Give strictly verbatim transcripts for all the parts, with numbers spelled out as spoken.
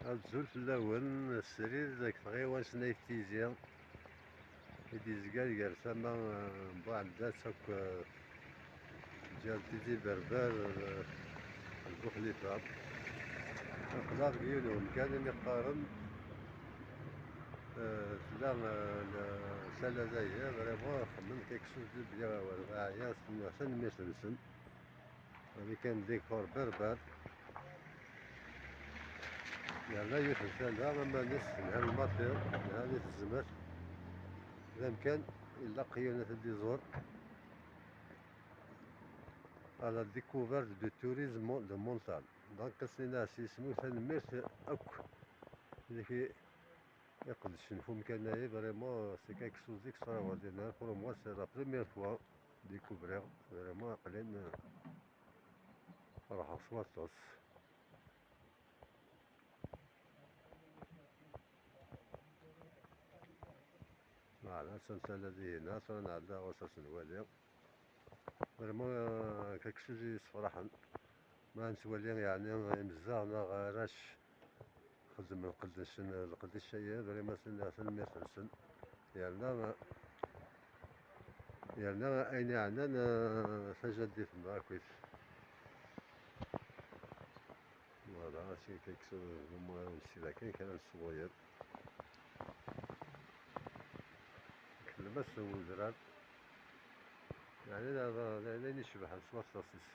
Azul fell-awen, srid deg tɣiwant n Ayt Tizi i d-yezgan gar tama, eh, n Buɛeddat akk, eh, ǧǧan Tizi Berber, eh, d Buxlifa. Aql-aɣ deg yiwen umkan imi qqaren, eh, tella, eh, l-, tala dayi, vraiment xedmen quelque chose de bien, ɛyiɣ, tanemmirt-nsen. Hadi kan décor berber. Yerna yiwet n tala, aman-is, lhan lmaṭir, lhan i tezmert. D amkan ilaq yiwen ad t-id-iẓur. À la découverte du tourisme de montagne. Donc, as-nini s yisem-iw tanemmirt akk. Deg iqeddcen f umkan-ayi, vraiment, c'est quelque chose d'extraordinaire. Pour moi, c'est la première fois découvrir, vraiment, aql-in, euh, ferḥeɣ s waṭas. Voilà, attan tala dihin, tura nɛedda ɣur-s ad tt-nwali. Vraiment, euh, quelque chose yessefraḥen. Ma nettwali, yeɛni, imezdaɣ neɣ arrac xeddmen lqedd-nsen, lqedd-nsen, vraiment, tanemmirt-nsen. Yerna, yerna ayen yeɛnan, eh, tajaddit-nneɣ akkit. Voilà, c'est quelque chose, moi, c'est la, kra n ṣṣwayed. Lmas n wedrar. Yeɛni, d, d, d ayen icebḥen s waṭas-is.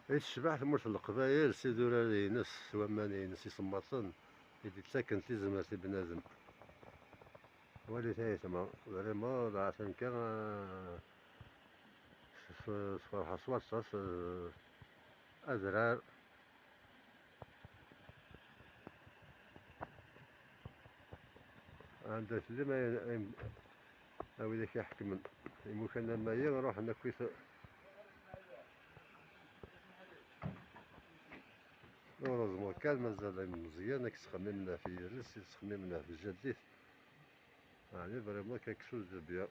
I tecbeḥ tmurt n Leqbayel s idurar-ines, s waman-ines isemmaḍen i d-ittaken tizmert i bnadem. Walit ayetma, vraiment, d aɛtan kan, ah, s-, s-, sferḥeɣ s waṭas, eh, adrar. Anda tellim, ay, ay, a widak iḥekmen imukan am ayi, ruḥen akkit. Heureusement kan mazal Meẓyan ad yettxemmimen ɣef yiles, yettxemmimen ɣef tjaddit. Yeɛni, vraiment quelque chose de bien.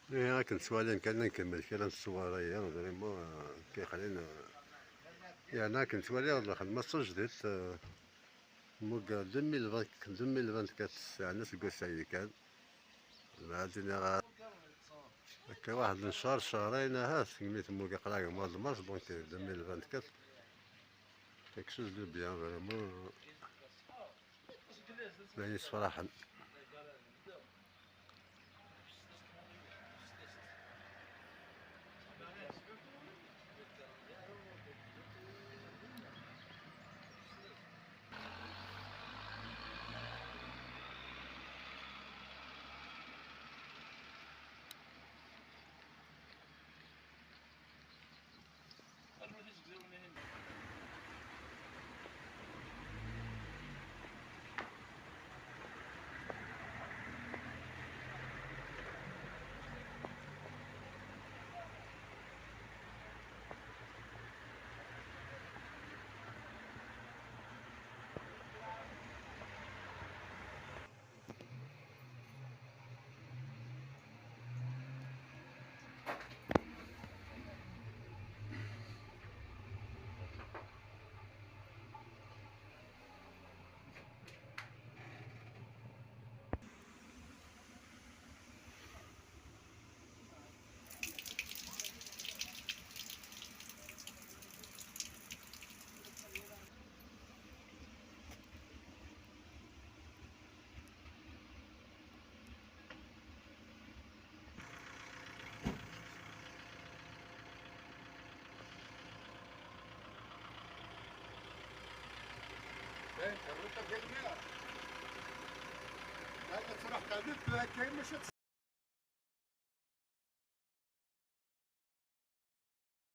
Ihi, akken ttwaliɣ kan, ad nkemmel kra n ṣṣwar-aya, vraiment, euh, tiqlin, euh, yerna akken ttwaliɣ lxedma d tajdidt, euh, mmugeɣ deux mille vingt, deux mille vingt-quatre, yeɛni aseggas-agi kan. Lɛad iniɣ akka waḥed n ccher, cehrayen ahat, segmi temmug aql-aɣ mois de mars, donc deux mille vingt-quatre. Quelque chose de bien, vraiment. D ayen yessefraḥen. Ruta Galmiya. Anda tṛuḥ tɛeddi tura akka, maca